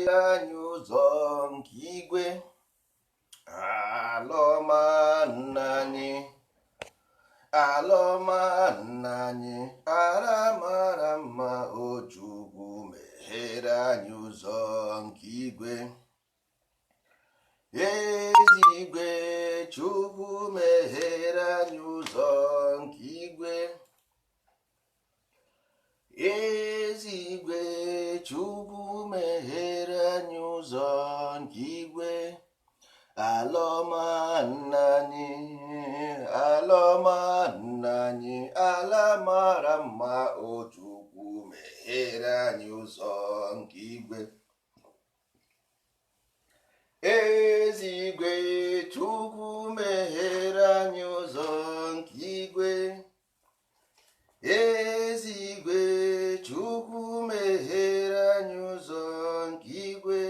Anyị ụzọ nke igwe. Ala ọma nna anyị, ala ọma nna anyị, ara mara mma, o Chukwu meghere anyị ụzọ nke igwe. Ezigwe Chukwu meghere anyị ụzọ nke igwe. Ezigwe Chukwu meghere anyị ụzọ nke igwe. Ala ọma nna anyị, ala ọma nna anyị, ala mara mma, o Chukwu meghere anyị ụzọ nke igwe. Ezigwe Chukwu meghere anyị ụzọ nke igwe. Ezigwe Chukwu meghere anyị ụzọ nke igwe.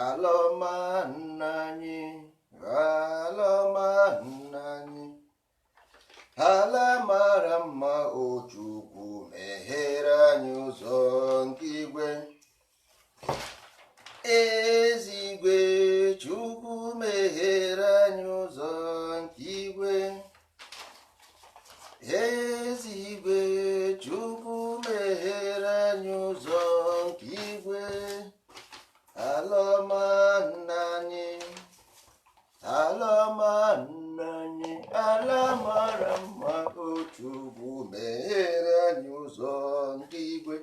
Ala ọma nna anyị, ala ọma nna anyị, ala mara mma, o Chukwu meghere anyị ụzọ nke igwe. Ezigwe Chukwu meghere anyị ụzọ nke igwe. Ezigwe Chukwu meghere anyị ụzọ nke igwe. Ala ọma nna anyị, ala ọma nna anyị, ala mara mma, o Chukwu meghere anyị ụzọ nke igwe.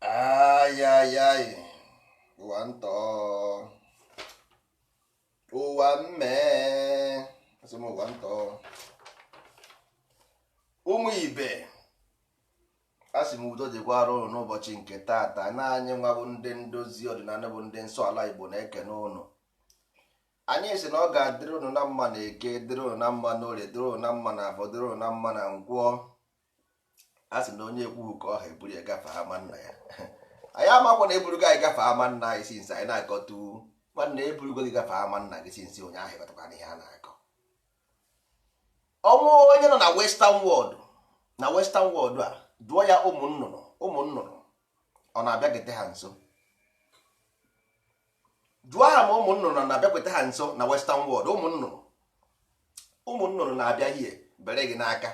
Ayayay, ụwa ntọ, ụwa mmee, asị m ụwa ntọ. Ụmụ ibe, asị m udo dịkwara ụnụ n'ụbọchị nke taata. Na anyị nwa bụ ndị ndozi ọdịnala, bụ ndị nsọ ala Igbo na-ekene ụnụ. Anyị sị na ọ ga-adịrị ụnụ na mma na eke, dịrị ụnụ na mma na orie, dịrị ụnụ na mma na afọ, dịrị ụnụ na mma na nkwọ. A sị na onye ekwughị ka ọ ha eburu ya gafee ama nna ya. Anyị amakwa na eburugo anyị gafee ama nna anyị sinsi anyị na-akọtu. Nwanne, eburugo gị gafee ama nna gị sinsi ụnyaahụ. Ịghọtakwana ihe a na-akọ? Ọnwụ onye nọ na western world, na western world a, jụọ ya ụmụ nnụnụ, ụmụ nnụnụ ọ na-abịakwute ha nso? Jụọ ha ma ụmụ nnụnụ na-abịakwute ha nso na western world. Ụmụ nnụnụ, ụmụ nnụnụ na-abịa hie bere gị n'aka,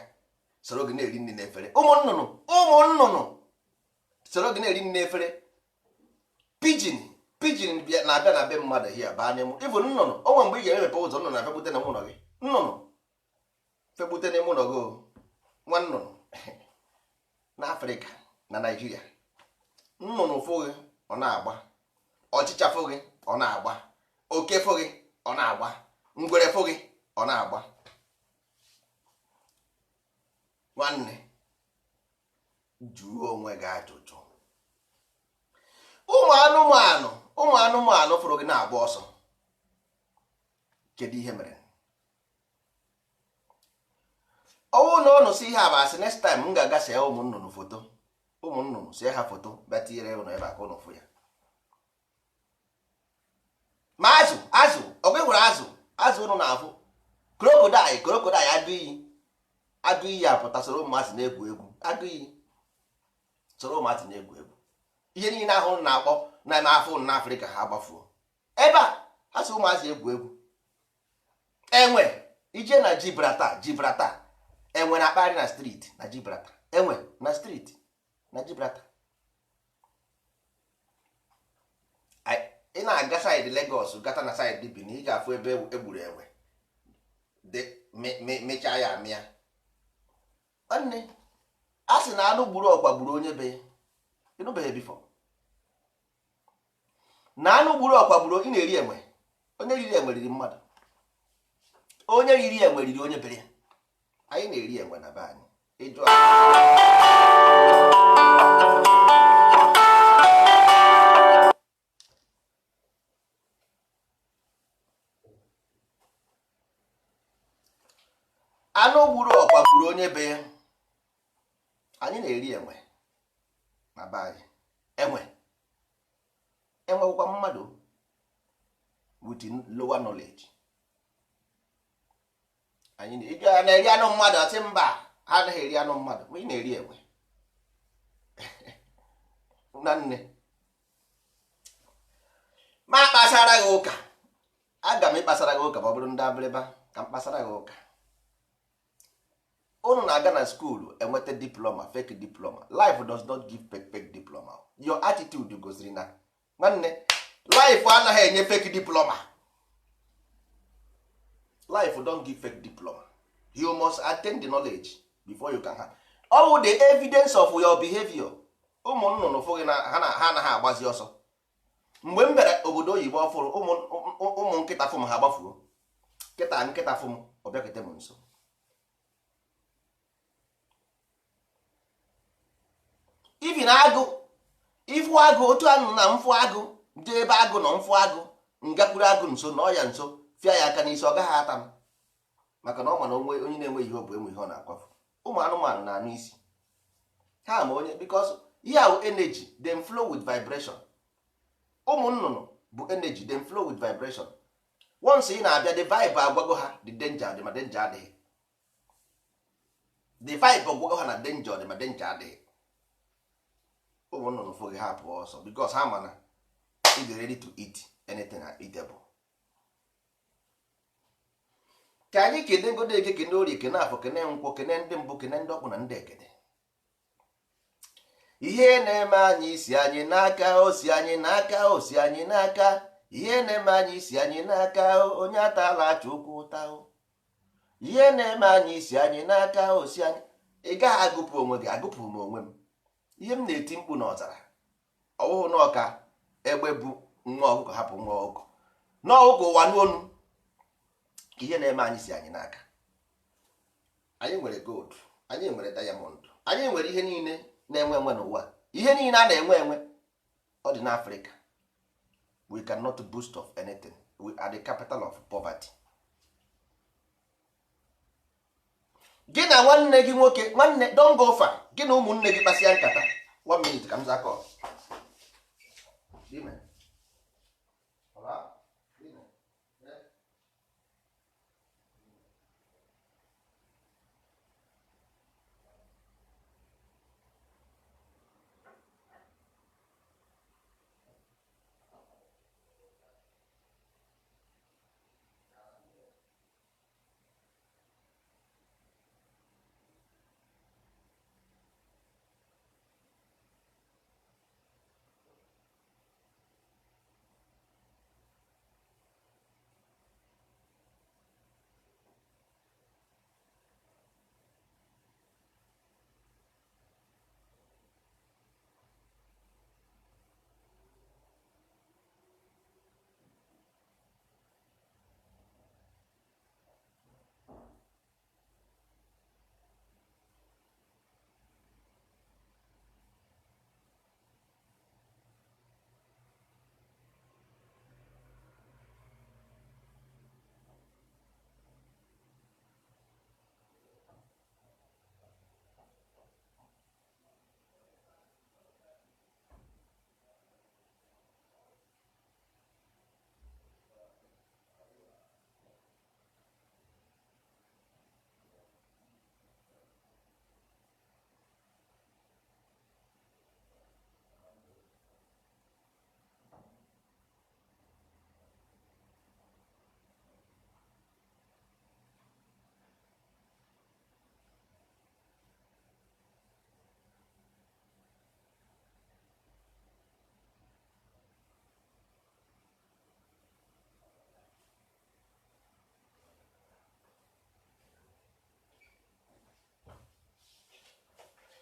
soro gị na-eri nri n'efere. Ụmụ nnụnụ, ụmụ nnụnụ soro gị na-eri nri n'efere. Pigeon, pigeon na-abịa na be mmadụ hie baa n'ime. Ịbụ nnụnụ onwe mgbe ị ga-emepe ụzọ, nnụnụ na-afegbute n'ime ụlọ gị. Nnụnụ fegbute n'ime ụlọ gị o. Nwa nnụnụ n'Afrịka na Naịjirịa, nnụnụ fụghị ọ na-agba, ọchịcha fụghị ọ na-agba, oke fụghị ọ na-agba, ngwere fụghị ọ na-agba. Nwanne, jụọ onwe gị ajụjụ. Ụmụ anụmanụ, ụmụ anụmanụ fụrụ gị na-agba ọsọ, kedu ihe mere? Ọnwụ na ụnụ si ihe a bụ asị, next time m ga-aga see ụmụ nnụnụ foto, ụmụ nnụnụ see ha foto, bịa tinyere ụnụ ebe a ka ụnụ fụ ya. Ma azụ, azụ ọgwa hụrụ azụ, azụ ụnụ na-afụ crocodile, crocodile, agụ iyi, agụ iyi apụta soro ụmụazị na-egwu egwu. Agụ iyi soro ụmụazị na-egwu egwu. Ihe niile ahụ ụnụ na-akpọ na-eme afọ ụnụ n'Afrịka, ha gbafuo ebe a, ha so ụmụazị egwu egwu. Enwe ije na Gibraltar, Gibraltar, enwe na-akpagharị na street na Gibraltar. Enwe na street na Gibraltar. Ị na-aga side Lagos, gata na side Benin, ị ga-afụ ebe egburu enwe, mechaa ya amịa. Nwanne, a sị na anụ gburu ọkwa gburu onye be ya. Ịnụbeghị before na anụ gburu ọkwa gburu? Ị na-eri enwe. Onye riri enwe riri mmadụ. Onye riri enwe riri onye bere ya. Anyị na-eri enwe na be anyị. Ịjụ anụ gburu ọkwa gburu onye be ya. Anyị na-eri enwe na be anyị. Enwe, enwekwa mmadụ with lower knowledge. Anyị na-eri anụ mmadụ, ọsị mba, ha anaghị eri anụ mmadụ. Ma ị na-eri enwe. Na nne ma kpasara gị ụka, aga m ịkpasara gị ụka ma ọ bụrụ ndị abịrịba ka m kpasara gị ụka. Unu na-aga na skuulu enweta diploma, fake diploma. Life does not give fake fake diploma. Your attitude gosiri na nwanne, life anaghị enye fake diploma. Life don't give fake diploma. You must attain the knowledge before you can have all the evidence of your behavior. Ụmụ nnụnụ fụghị na ha anaghị agbazi ọsọ. Mgbe m bịara obodo oyibo ọfụrụ, ụmụ nkịta fụ m, ha gbafuo. Nkịta nkịta fụ m, ọ bịakete m nso. Even agụ, ịfụ agụ otu anụ na mfụ agụ, jee ebe agụ nọ, mfụ agụ, ngakwuru agụ nso, nọ ya nso, fịa ya aka n'isi, ọ gaghị ata m, maka na ọ ma na onwe onye na-enwe ihe ọ bụ enwe ihe ọ na-akwafu. Ụmụ anụmanụ na-anụ isi ha ma onye, because ihe ahụ energy, them flow with vibration. Ụmụ nnụnụ bụ energy, them flow with vibration. Once ị na-abịa, the vibe agwago ha the danger dị ma danger adịghị. The vibe agwago ha na danger dị ma danger adịghị. Ụmụ nnụnụ fụghị, ha pụọ ọsọ, because ha ma na ị dị ready to eat anything eatable. Ka anyị kene godo eke, kene orie, kene afọ, kene nkwọ, kene ndị mbụ, kene ndị ọkpụ na ndị ekene. Ihe na-eme anyị isi anyị n'aka, osi anyị n'aka, osi anyị n'aka. Ihe na-eme anyị isi anyị n'aka, onye atala acha ụkwụ ụta. Ihe na-eme anyị isi anyị n'aka, osi anyị. Ị gaghị agụpụ onwe gị, agụpụ m onwe m. Ihe m na-eti mkpu n'ọzara, ọwụhụ n'ọka egbe bụ nwa ọkụkọ hapụ nwa ọkụkọ n'ọkụkọ ụwa n'onu. Ihe na-eme anyị si anyị n'aka. Anyị nwere gold, anyị nwere diamond, anyị nwere ihe niile na-enwe enwe n'ụwa. Ihe niile a na-enwe enwe ọ dị n'Africa. We cannot boast of anything. We are the capital of poverty. Gị na nwanne gị nwoke, nwanne, don't go far. Gị na ụmụnne gị kpasịa nkata. One minute ka m zaa call. Dime. Hola. Dime.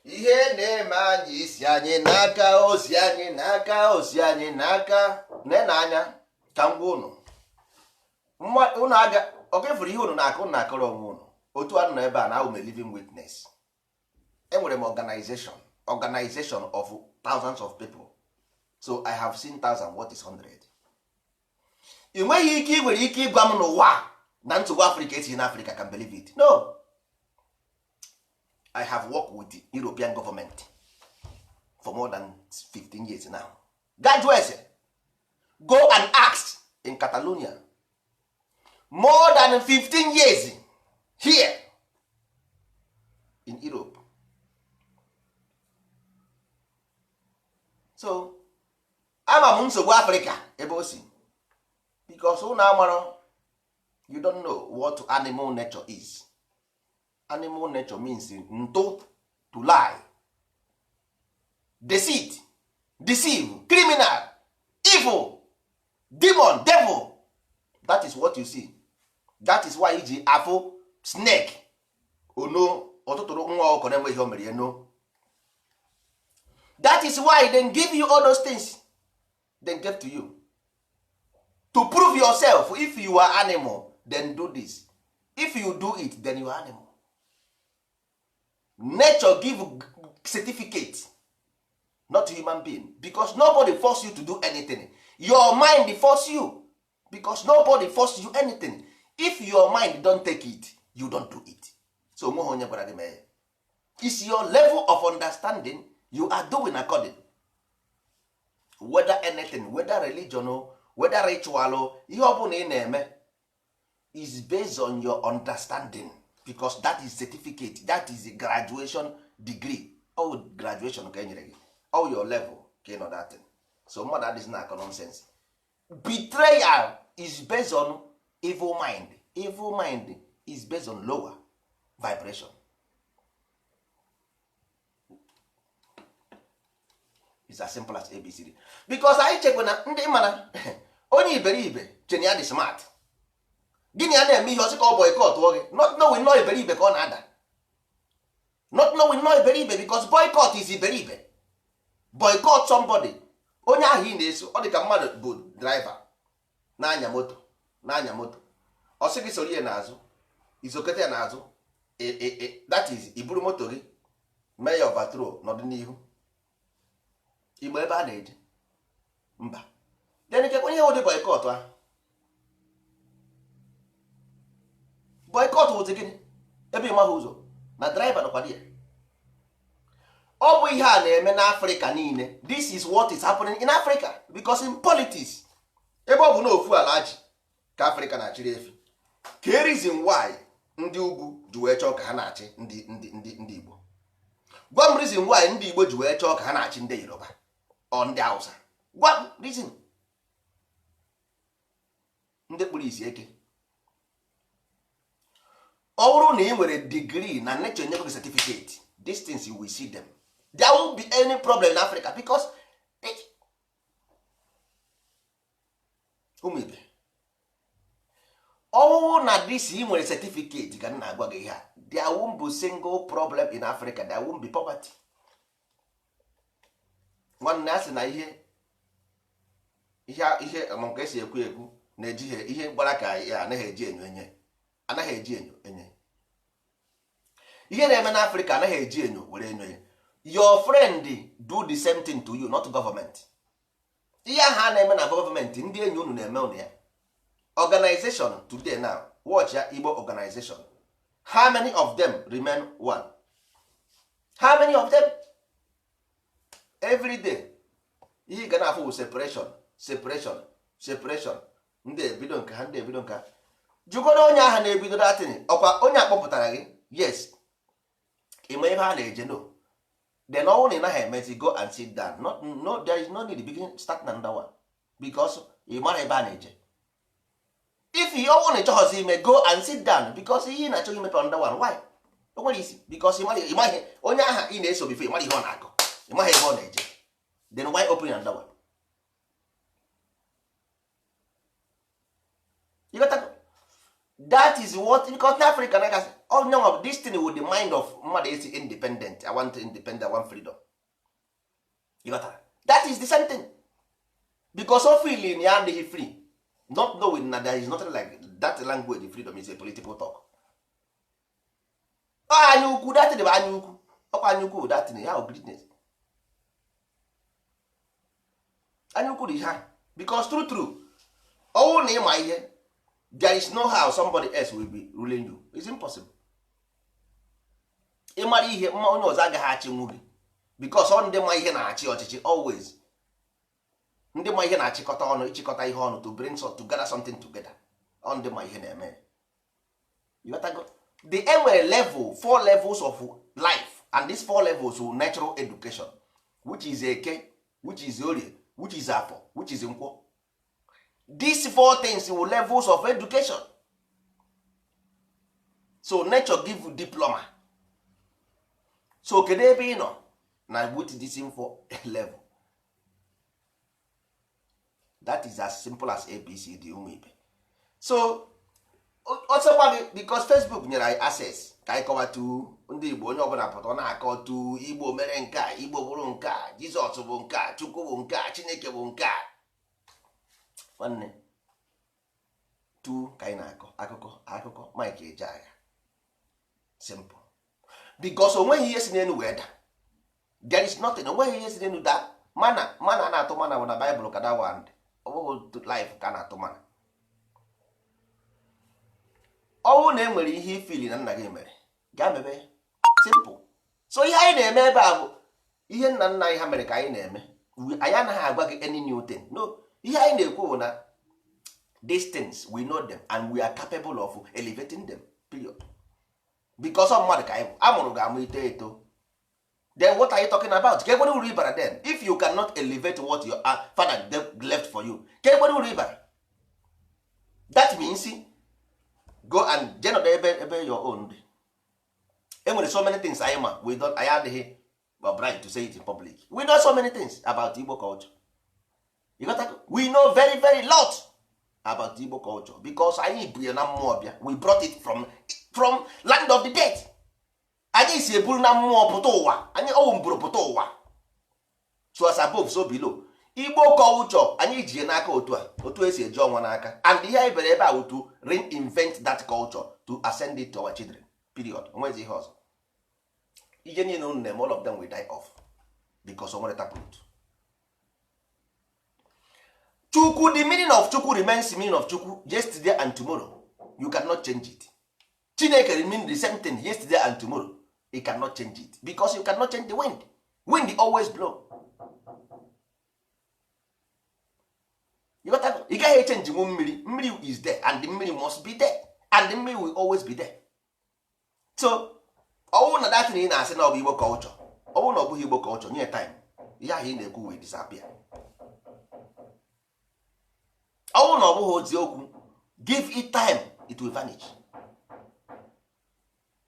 Ihe na-eme anyị isi anyị n'aka, osi anyị n'aka, osi anyị n'aka. Nee anya ka m gwa unu, unu aga ọkefuru ihe unu na-akụ, unu na-akọrọ onwe unu. Otu a nọ ebe a na awụ m a living witness. Enwere m organization of thousands of people, so I have seen thousand, what is hundred. Ị nweghị ike, ị nwere ike ịgwa m n'ụwa na nsogbu Afrịka esighị n'Afrịka. Can believe it? No. I have worked with the European government for more than 15 years now. Graduates, go and ask in Catalonia. More than 15 years here in Europe. So ama m nsogbu Afrịka ebe o si, because ụnụ amarọ, you don't know what animal nature is. Animal nature means ntụ, to lie, deceit, deceive, criminal, evil, demon, devil. That is what you see. That is why iji afụ snake ono ọtụtụrụ nwa ọkụkọ na-enweghị o mere ya. No, that is why they give you all those things they give to you to prove yourself. If you are animal, then do this. If you do it, then you are animal. Nature give certificate, not human being, because nobody force you to do anything. Your mind force you, because nobody force you anything. If your mind don't take it, you don't do it. So onweghị onye gwara gị mee ya. It's your level of understanding you are doing according, whether anything, whether religion o, whether ritual o, ihe ọ bụla ị na-eme is based on your understanding, because that is certificate, that is a graduation degree. All graduation ka e nyere gị, all your level ka ị nọ that thing. So mmadụ adịghị na akọ nonsense. Betrayal is based on evil mind. Evil mind is based on lower vibration. It's as simple as ABCD. Because anyị chekwa na ndị mana onye iberibe chere ya dị smart. Gịnị ya na-eme ihe ọsị ka ọ boycott gị, not knowing no iberibe ka ọ na-ada, not knowing no iberibe, because boycott is iberibe. Boycott somebody, onye ahụ ị na-eso, ọ dị ka mmadụ bụ driver na-anya moto, na-anya moto, ọ sị gị soro ya n'azụ, izokete ya n'azụ, that is iburu moto gị mee ya overthrow n'ọdịnihu. Igbo ebe a na-eje mba, then kekwe ihe ụdị boycott ahụ. Boycott wụzi gịnị ebe ị maghị ụzọ na driver nọkwa ya? Ọ bụ ihe a na-eme n'Africa niile. This is what is happening in Africa, because in politics, ebe ọ bụ na ofu ala ji ka Africa na-achịrị efi, ka reason why ndị ugwu ji wee chọọ ka ha na-achị ndị ndị ndị ndị Igbo. Gwa m reason why ndị Igbo ji wee chọọ ka ha na-achị ndị Yoruba ọ ndị Hausa. Gwa m reason. Ndị kpụrụ isi eke, ọ bụrụ na ị nwere degree na nature nyego gị certificate, these things you will see them. There won't be any problem in Africa, because ụmụ ibe, ọwụwụ na this ị nwere certificate ka m na-agwa gị ihe a, there won't be single problem in Africa. There won't be poverty. Nwanne, a sị na ihe ihe ihe nke esi ekwu ekwu na-eji ihe gbara ka ya anaghị eji enyo enye, anaghị eji enyo enye ihe na-eme n'Africa, anaghị eji enyo were enyo ya. Your friend do the same thing to you, not government. Ihe ahụ a na-eme na gọọmenti, ndị enyi unu na-eme unu ya. Organization today now, watch ya, Igbo organization, how many of them remain one? How many of them? Every day ihe ị ga na-afụ bụ separation, separation, separation. Ndị ebido nke ha, ndị ebido nke ha. Jụgodo onye ahụ na-ebido datin, ọkwa onye akpọpụtara gị? Yes, ị ma ebe a na-eje? No. Then ọnwụ na ị naghị emezi, go and sit down. Not, no, there is no need begin start another one, because ị mara ebe a na-eje. If ị ọnwụ na ị chọghọzi ime, go and sit down, because ihe ị na-achọ imepe another one, why? O nwere isi, because ị maghị onye aha ị na-eso before, ị mara ihe ọ na-akọ, ị maghị ebe ọ na-eje, then why open another one? You got to, that is what, because in Africa na gasị onye nwa this thing with the mind of mmadụ esi independent. I want independent, I want freedom. You got that? That is the same thing, because of feeling ya adịghị free, not knowing na there is nothing like that language. Freedom is a political talk. Ọ anya ukwu, that thing bụ anya ukwu. Ọkwa anya ukwu bụ that thing ya bụ greatness. Anya ukwu dị ha, because true true, ọwụ na ịma ihe, there is no how somebody else will be ruling you. It's impossible. Ị mara ihe mma, onye ọzọ agaghị achịnwu gị, because ọ ndị ma ihe na-achị ọchịchị always. Ndị ma ihe na-achịkọta ọnụ, ịchịkọta ihe ọnụ, to bring to gather something together. Ọ ndị ma ihe na-eme. You got to go. The enwere level, four levels of life, and these four levels will natural education, which is eke, which is Orie, which is Afọ, which is Nkwọ. These four things were levels of education. So nature give you diploma. So kedu ebe ị nọ na with this info level? That is as simple as ABCD, ụmụ ibe. So ọsọkwa gị, because Facebook nyere anyị access ka anyị kọwatu ndị Igbo, onye ọbụla pụta ọ na-akọ tu Igbo mere nke a, Igbo bụrụ nke a, Jizọs bụ nke a, Chukwu bụ nke a, Chineke bụ nke a. Nwanne, tu ka anyị na-akọ akụkọ akụkọ Mike Ejeagha, simple, because o nweghị ihe si n'elu wee daa. There is nothing, o nweghị ihe si n'elu daa. Mana mana a na-atụ mana bụ na Baịbụl ka that one dị. Ọ bụghị life ka a na-atụ mana. Ọnwụ na e nwere ihe ifili na nna gị mere, gaa mebe, simple. So ihe anyị na-eme ebe a bụ ihe nna nna anyị ha mere ka anyị na-eme. Anyị anaghị agwa gị any new thing, no. Ihe anyị na-ekwu bụ na these things, we know them and we are capable of elevating them, period. Because ọ mmadụ ka anyị bụ, amụrụ gị amụ, ito eto. Then what are you talking about? Ka ekwere uru ibara then, if you cannot elevate what your father left for you? Ka ekwere uru ibara? That means go and jenọdụ ebe ebe your own dị. E nwere so many things anyị ma, we don't, anyị adịghị obliged to say it in public. We know so many things about Igbo culture. You got that? We know very very lot about Igbo culture because anyị bu ya na mmụọ bịa. We brought it from land of the dead. Anyị si eburu na mmụọ pụta ụwa, anyị ọwụ mburu pụta ụwa. So as above, so below. Igbo culture anyị ji ya n'aka, otu a otu esi eji ọnwa n'aka. And ihe anyị bere ebe a to reinvent that culture, to ascend it to our children, period. Onwezi ihe ọzọ. Ihe niile unu na-eme, all of them will die off because o nwere taproot. Chukwu, the meaning of Chukwu remains the meaning of Chukwu yesterday and tomorrow. You cannot change it. Chineke remain the same thing yesterday and tomorrow. You cannot change it because you cannot change the wind. Wind always blow. You got that? Ị gaghị echenji nwu mmiri. Mmiri is there and the mmiri must be there and the mmiri will always be there. So ọwụ na datin ị na-asị na ọ bụ Igbo culture, ọwụ na ọ bụghị Igbo culture, nye time, ihe ahụ ị na-ekwu will disappear. Ọwụ na ọ bụghị oziokwu, give it time, it will vanish.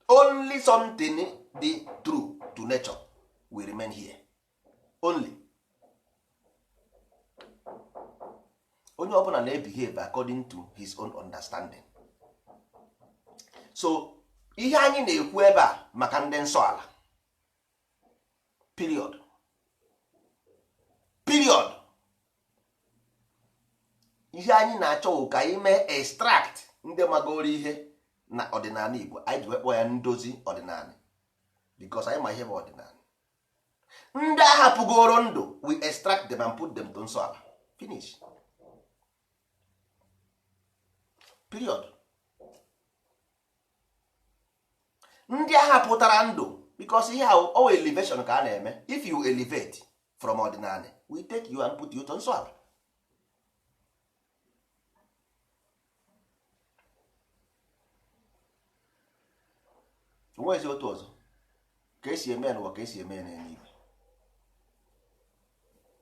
Only something dị true to nature will remain here only. Onye ọbụla na-ebehave according to his own understanding. So ihe anyị na-ekwu ebe a maka ndị nsọ ala, period, period. Ihe anyị na-achọ wụ ka anyị mee extract ndị magoro ihe na ọdịnala Igbo. Anyị ji wee kpọọ ya ndozi ọdịnala because anyị ma ihe bụ ọdịnala. Ndị ahapụgoro ndụ, we extract them and put them to nsọ ala, finish, period. Ndị agha pụtara ndụ, because ihe ahụ o elevation ka a na-eme. If you elevate from ọdịnala, we take you and put you to nsọ ala. Onwezi otu ọzọ ka esi eme n'ụwa, ka esi eme n'eluigwe.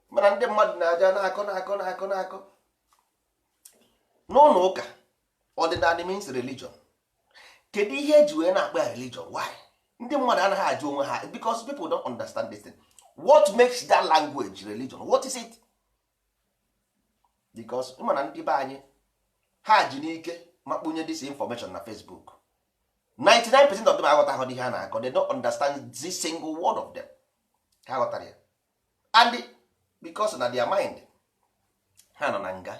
Mana ndị mmadụ na-aja na-akọ na-akọ na-akọ na-akọ n'ụlọ ụka. Ọdịnala means religion. Kedu ihe eji wee na-akpọ ya religion? Why? Ndị mmadụ anaghị ajụ onwe ha because people don't understand this thing. What makes that language religion? What is it? Because mana ndị be anyị ha ji n'ike makpunye this information na Facebook. 99% of them aghọtaghị ihe a na-akọ. They don't understand this single word of them. Ha ghọtara ya, and because na their mind ha nọ na nga,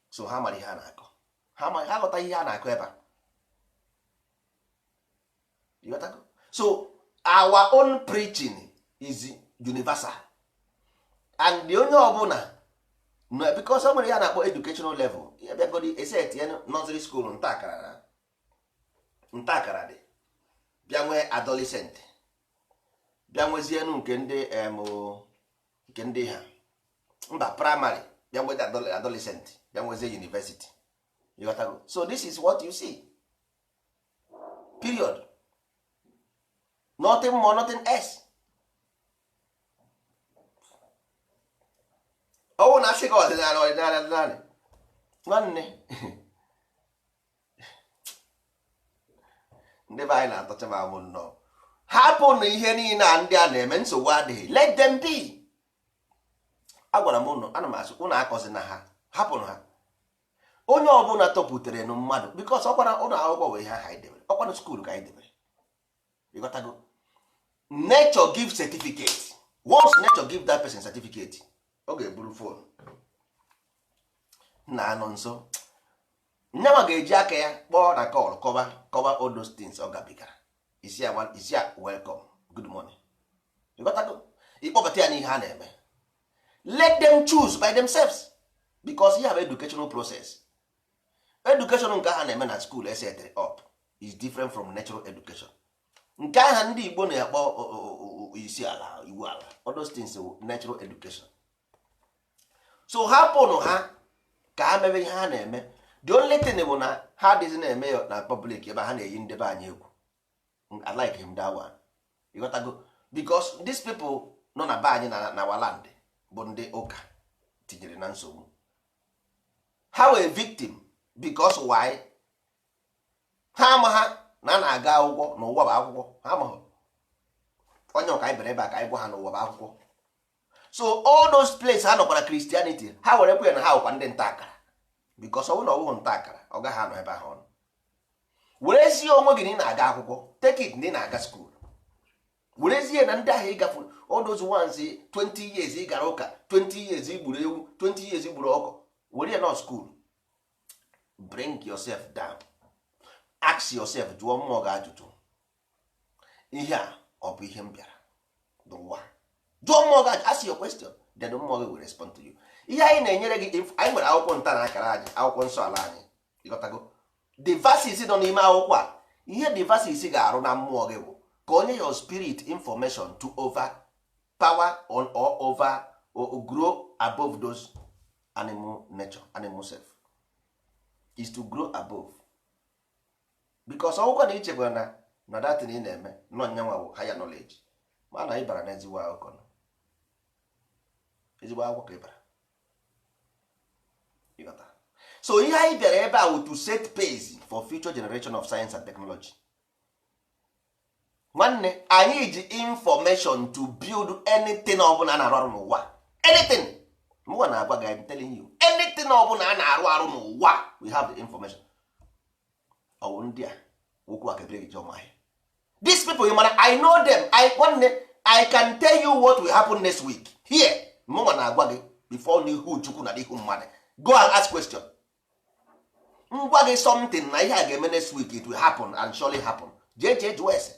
so ha mara ihe a na-akọ. Ha ghọta ihe a na-akọ ebe a. You got that? So our own preaching is universal and the onye ọbụla no, because o nwere ya na-akpọ educational level ya bịagodi eset ya nursery school, ntakara ntakara dị, bịa nwee adolescent, bịa nwezienu nke ndị nke ndị ha mba primary, bịa nwezi adolescent, bịa nwezie university. You got that? So this is what you see, period. Nothing more, nothing else. Ọwụ na asị gị ọdịnala, ọdịnala, ọdịnala, nwanne, ndị be anyị na-atọcha m amụ nnọọ. Hapụnụ ihe niile a ndị a na-eme, nsogbu adịghị, let them be. Agwara m ụnụ, ana m asị ụnụ akọzi na ha, hapụnụ ha. Onye ọbụla tọpụtere nụ mmadụ, because ọkwara ụlọ akwụkwọ bụ ihe ahụ anyị debere, ọkwanụ school ka anyị debere. Ịghọtago? Nature give certificate. Once nature give that person certificate, ọ ga-eburu phone na anọ nso nyanwa ga-eji aka ya kpọọ na call, kọba kọba all those things ọ gabigara. Isi ya, isi ya, welcome, good morning. Ịghọtago? Ịkpọbata ya n'ihe a na-eme, let them choose by themselves, because ihe bụ educational process. Education nke ha na-eme na school esetịrị up is different from natural education. Nke aha ndị Igbo na-akpọ isi ala, iwu ala, all those things wụ natural education. So hapụnụ ha ka ha mebe ihe ha na-eme. The only thing bụ na ha adịghị na-eme ya na public ebe ha na-eyi ndebe anyị egwu. I like him, that one. Ịghọtago? Because these people nọ na be anyị na our land bụ ndị ụka tinyere na nsogbu. Ha were victim, because why? Ha ama ha na a na-aga akwụkwọ n'ụwa bụ akwụkwọ. Ha amaghị onye ọka anyị bịara ebe a ka anyị gwa ha n'ụwa bụ akwụkwọ. So all those places ha nọkwara Christianity, ha were kwe na ha bụkwa ndị nta akara, because ọ bụrụ na ọ bụghị nta akara, ọ gaghị anọ ebe ahụ ọnụ. Werezie onwe gị na ị na-aga akwụkwọ, take it na ị na-aga school. Werezie na ndị ahụ ị gafuru, all those ones, 20 years ị gara ụka, 20 years ị gburu ewu, 20 years ị gburu ọkọ, were ya nọ school. Bring yourself down, ask yourself, jụọ mmụọ gị ajụjụ: ihe a ọ bụ ihe m bịara n'ụwa? Jụọ mmụọ gị ajụjụ, ask your question, then mmụọ gị will respond to you. Ihe anyị na-enyere gị, anyị nwere akwụkwọ nta na akara anyị, akwụkwọ nsọ ala anyị. Ịghọtago? The verses nọ n'ime akwụkwọ a, ihe the verses ga-arụ na mmụọ gị bụ ka onye your spirit information to over power on or over or grow above those animal nature. Animal self is to grow above, because ọgwụkwọ na ichekwara na datin ị na-eme nọ nyanwa bụ higher knowledge, ma na ị bara n'ezigbo akụkọ nọ. Ezigbo akwụkwọ ka ị bara. Ịghọta? So ihe anyị bịara ebe a wụ to set pace for future generation of science and technology. Nwanne, anyị ji information to build anything ọbụla a na-arụ arụ n'ụwa. Anything mụnwa na-agwa gị, I'm telling you, anything ọbụla a na-arụ arụ n'ụwa, we have the information. Ọwụ ndị a okwu akebere gị jọọ ahịa. These people, you mara, I know them. I, nwanne, I can tell you what will happen next week here. Mụnwa na-agwa gị before n'ihu Chukwu na n'ihu mmadụ. Go and ask question. Ngwa gị something na ihe a ga-eme next week, it will happen and surely happen. Jee jee jụọ ese.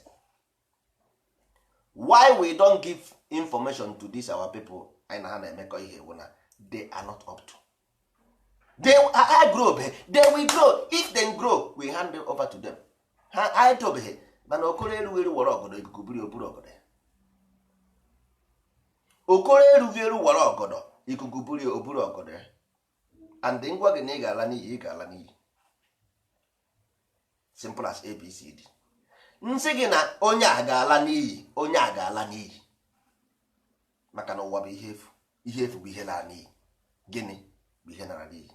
Why we don't give information to this our people anyị na ha na-emekọ ihe bụ na they are not up to. They ha grow be, they will grow. If they grow, we hand it over to them. Ha anyị tobeghị, mana okoro erughị eru were ọgọdọ, ikuku buru oburu ọgọdọ ya. Okoro erughị eru were ọgọdọ, ikuku buru oburu ọgọdọ ya. And ngwa gị na ị ga-ala n'iyi, ị ga-ala n'iyi. Simple as ABCD. Nsị gị na onye a ga-ala n'iyi, onye a ga-ala n'iyi, maka na ụwa bụ ihe efu. Ihe efu bụ ihe lara n'iyi. Gịnị bụ ihe nara n'iyi?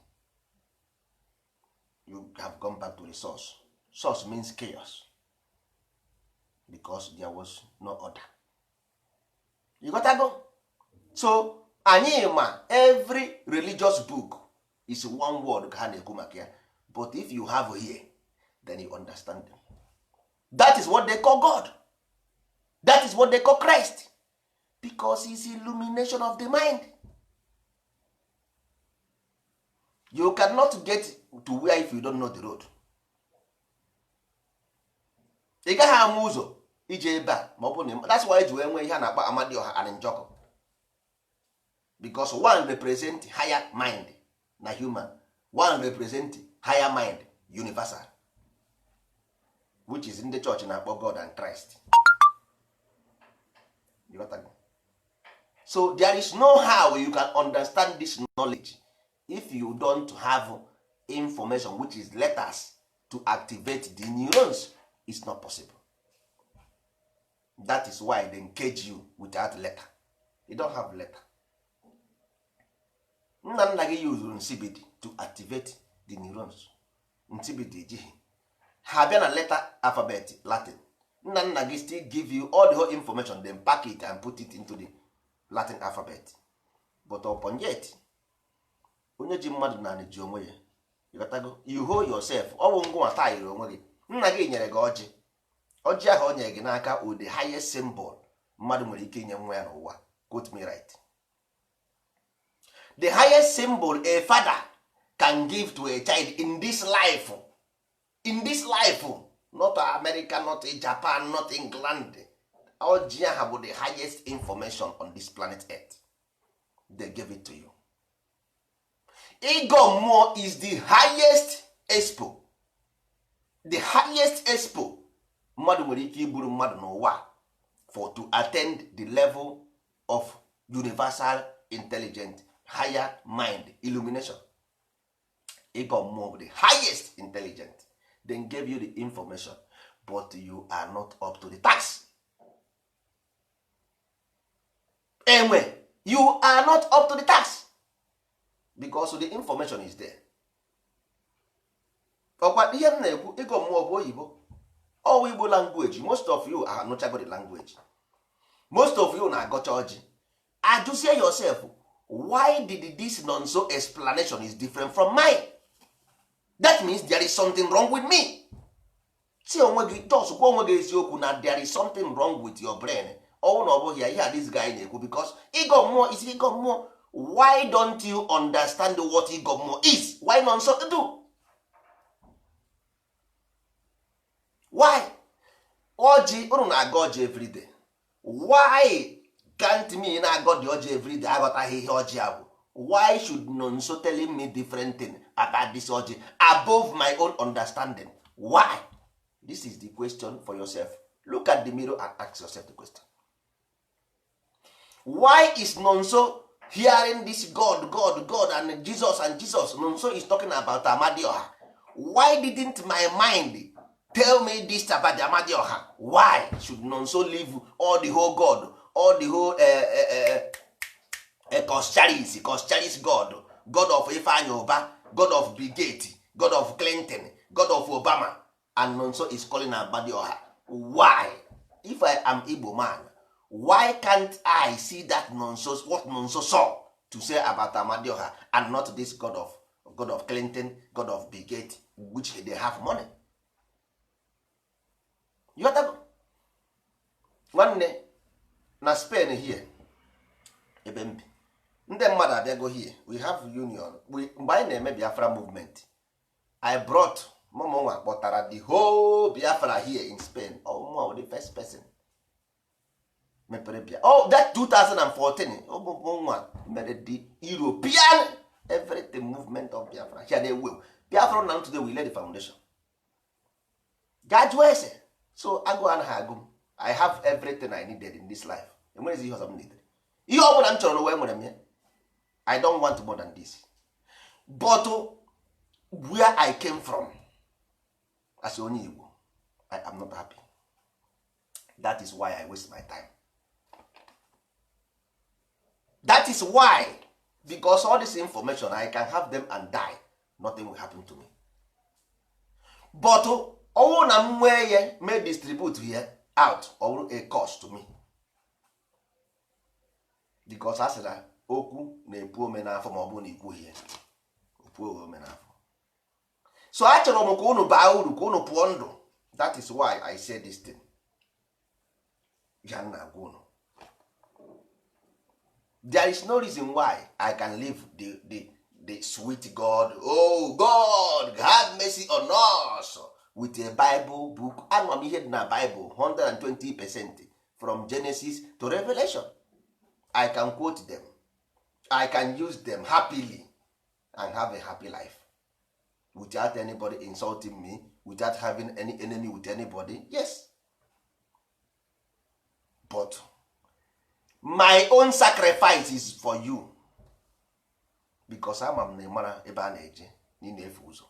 You have gone back to the source. Source means chaos, because there was no order. You got to go. So anyị ma every religious book is one word ka ha na-ekwu maka ya, but if you have here, then you understand them. That is what they call God, that is what they call Christ, because it's illumination of the mind. You cannot get to where if you don't know the road. Ị gaghị ama ụzọ ije ebe a ma ọ bụ na that's why eji wee nwee ihe a na-akpọ Amadioha and Njọkụ, because one represent higher mind na human, one represent higher mind universal, which is ndị chọọchị na-akpọ God and Christ. You got that? So there is no how you can understand this knowledge if you don't have information, which is letters to activate the neurons. It's not possible. That is why they cage you without letter. You don't have letter. Nna nna gị yuzuru nsibidi to activate the neurons. Nsibidi ejighị ha bịa na letter alphabet Latin. Nna nna gị still give you all the whole information, then pack it and put it into the Latin alphabet. But upon yet, onye ji mmadụ naanị ji onwe ya. Ịghọtago? You hold yourself. Ọ bụ ngụnwa tayiri onwe gị. Nna gị nyere gị ọjị. Ọjị ahụ o nyere gị n'aka wụ the highest symbol mmadụ nwere ike inye nwa ya n'ụwa. Quote me right: the highest symbol a father can give to a child in this life, in this life, not America, not Japan, not England, ọjị ahụ bụ the highest information on this planet Earth. They gave it to you. Ịgọ mmụọ is the highest expo, the highest expo mmadụ nwere ike iburu mmadụ n'ụwa for to attend the level of universal intelligent higher mind illumination. Ịgọ mmụọ bụ the highest intelligent. Then gave you the information, but you are not up to the task. Enwe, you are not up to the task because the information is there. Ọkwa ihe m na-ekwu, ịgọ mmụọ bụ oyibo, ọwụ Igbo language. Most of you anụchago the language. Most of you na-agọcha ọjị. Ajụzie yourself, why did this nonso explanation is different from mine? That means there is something wrong with me. Si onwe gị, just gwa onwe gị eziokwu na there is something wrong with your brain. Ọnwụ na ọ bụghị ya, ihe a this guy na-ekwu, because ịgọ mmụọ is ịgọ mmụọ. Why don't you understand what ịgọ mmụọ is? Why nonso do? Why ọjị unu na-agọ ọjị everyday? Why can't me na-agọ dị ọjị everyday aghọtaghị ihe ọjị a bụ? Why should nonso telling me different thing about this ọjị above my own understanding? Why? This is the question for yourself. Look at the mirror and ask yourself the question. Why is nonso hearing this God, God, God and Jesus and Jesus? Nonso is talking about Amadioha. Why didn't my mind tell me this about the Amadioha? Why should nonso leave all the whole God, all the whole Coscharis, Coscharis God, God of Ifeanyi Uba, God of Bill Gates, God of Clinton, God of Obama, and nonso is calling Amadioha? Why? If I am Igbo man, why can't I see that nonso, what nonso saw to say about Amadioha, and not this God of, God of Clinton, God of Bill Gates, which they have money? You got that? Nwanne, na Spain here ebe m bi, ndị mmadụ abịago here. We have union. Mgbe anyị na-eme Biafra movement, I brought mụmụnwa kpọtara the whole Biafra here in Spain. Ọmụmụ the first person mepere bia, oh, that 2014, ụmụnwa mere the European everything movement of Biafra here na-ewu ewu. Biafra na today, we lay the foundation. Gaa jụọ ese. So agụụ anaghị agụ m. I have everything I needed in this life. Enwerezi ihe ọzọ m needed. Ihe ọ bụla m chọrọ n'ụwa, enwere m ya. I don't want more than this. But where I came from as onye Igbo, I am not happy. That is why I waste my time. That is why, because all this information, I can have them and die, nothing will happen to me. But ọnwụ na m nwee ya, may distribute ya out, ọ bụrụ a cost to me, because a sị na okwu na-epu ome n'afọ, ma ọ bụrụ na ikwughị ya, opuo ome n'afọ. So achọrọ m ka unu baa uru, ka unu pụọ ndụ. That is why I say this thing ya na agwa unu. There is no reason why I can leave the sweet God, oh God, have mercy on us, with a Bible book. Anwa m ihe dị na Bible 120% from Genesis to Revelation. I can quote them, I can use them happily and have a happy life without anybody insulting me, without having any enemy with anybody. Yes, but my own sacrifice is for you, because ama m na ịmara ebe a na-eje na ị na-efe ụzọ.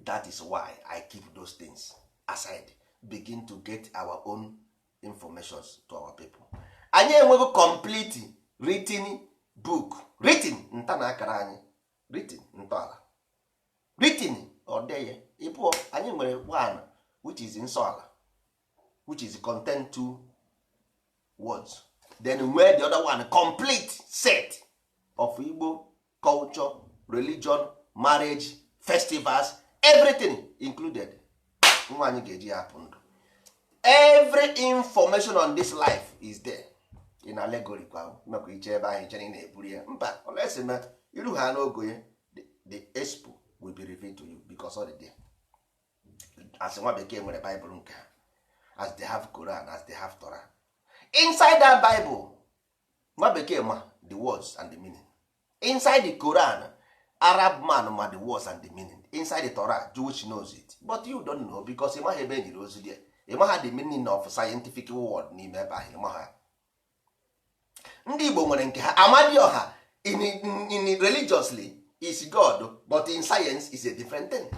That is why I keep those things aside, begin to get our own informations to our people. Anyị enwego complete written book written, nta na akara anyị written, ntọala written, ọ dịghị ịpụọ. Anyị nwere one which is nsọala, which is contain two words, then nwee the other one, complete set of Igbo culture, religion, marriage, festivals, everything included. Nwa anyị ga-eji ya apụ ndụ. Every information on this life is there in allegory. Kwa mekwa iche ebe ahụ ichere ị na-eburu ya mba olesi ma iru ha n'ogo ya, the expo will be revealed to you because all the there. As nwa bekee nwere Bible nke ha, as they have Quran, as they have Torah, inside that Bible nwa bekee ma the words and the meaning. Inside the Quran, Arab man ma the words and the meaning. Inside the Torah, Jewish knows it, but you don't know because ị maghị ebe e nyere ozi there. Ị maha the meaning of scientific word n'ime ebe ahụ, ị maha. Ndị Igbo nwere nke ha, Amadioha in religiously is God, but in science is a different thing,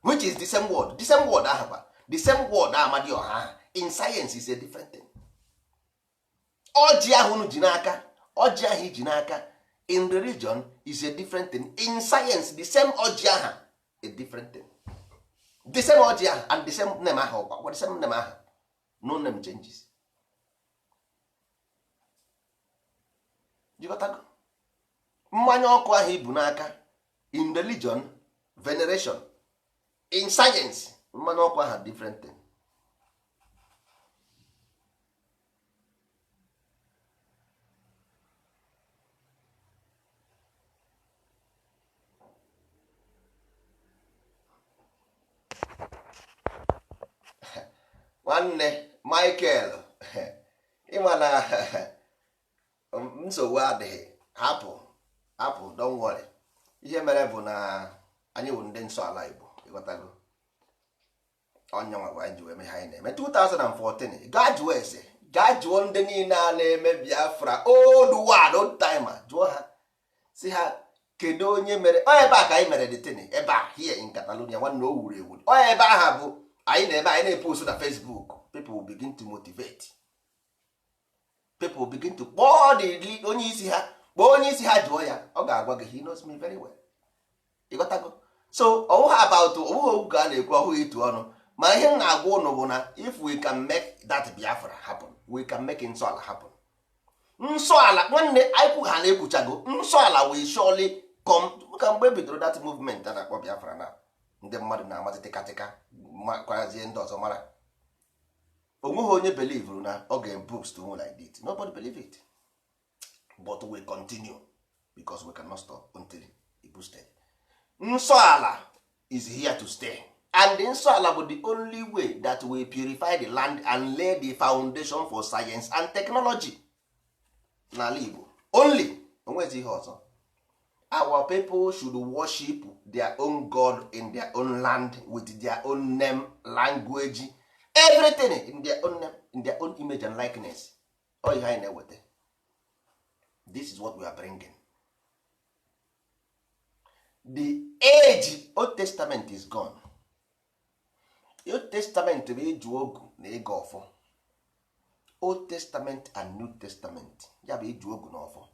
which is the same word, the same word ahụ kwa, the same word Amadioha ahụ in science is a different thing. Ọjị ahụ unu ji n'aka, ọjị ahụ iji n'aka in religion is a different thing, in science the same ọjị ahụ a different thing, the same ọjị ahụ and the same name ahụ ọkwa, the same name ahụ, no name changes. Jikọtago mmanya ọkụ ahụ ibu n'aka in religion veneration, in science mmanya ọkụ ahụ different thing. Nwanne Michael, ịma na nsogbu adịghị, hapụ hapụ, don't worry. Ihe mere bụ na anyị wụ ndị nsọ ala Igbo, ịghọtago? Onye nwa bụ anyị ji wee mee ha anyị na-eme 2014. Gaa jụọ ese, gaa jụọ ndị niile a na-eme Biafra old one, old timer, jụọ ha si ha kedu onye mere ọ ebe a ka anyị mere the thing ebe a here in Catalonia. Nwanne, o wuru ewu ọ ebe aha bụ anyị na-eme, anyị na-epost na Facebook, people will begin to motivate, people begin to kpọọ the onye isi ha, kpọọ onye isi ha jụọ ya, ọ ga-agwa gị, he knows me very well. Ịghọtago? So ọwụghị about ọwụghị okwu ka a na-ekwu, ọhụghị itu ọnụ, ma ihe m na-agwa ụnụ bụ na if we can make that Biafra happen, we can make nsọala happen. Nsọala nwanne anyị kwu ha na-ekwuchago nsọala will surely come. Ka mgbe e bidoro that movement a na-akpọ Biafra na ndị mmadụ na-amazi tịkatịka kwarazie ndị ọzọ mara, onweghị onye believe na ọ ga-boost onwe like this. Nobody believe it, but we continue because we cannot stop until it boosted. Nsọala is here to stay, and nsọala bụ the only way that we purify the land and lay the foundation for science and technology n'ala Igbo only. Onwezi ihe ọzọ. Our people should worship their own god in their own land with their own name, language, everything in their own name, in their own image and likeness. Ọ ihe anyị na-eweta. This is what we are bringing. The age Old Testament is gone. Old Testament bụ ịjụ ogu na ịga ọfọ. Old Testament and New Testament ya bụ ịjụ ogu na ọfọ.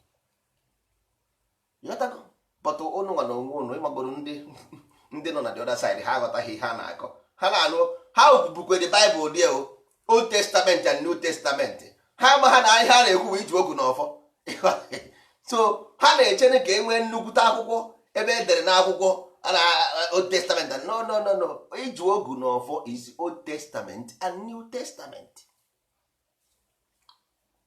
Ịghọtago? But unu nwa na onwe unu ịmagoro ndị ndị nọ na the other side, ha aghọtaghị ihe a na-akọ. Ha na-anụ ha bukwe the Bible dị o Old Testament and New Testament, ha ama ha na ihe a na-ekwu bụ iji ogu na ọfọ. So ha na-echere ka e nwee nnukwute akwụkwọ ebe e dere n'akwụkwọ a na Old Testament and no, no, no, no, iji ogu na ọfọ is Old Testament and New Testament.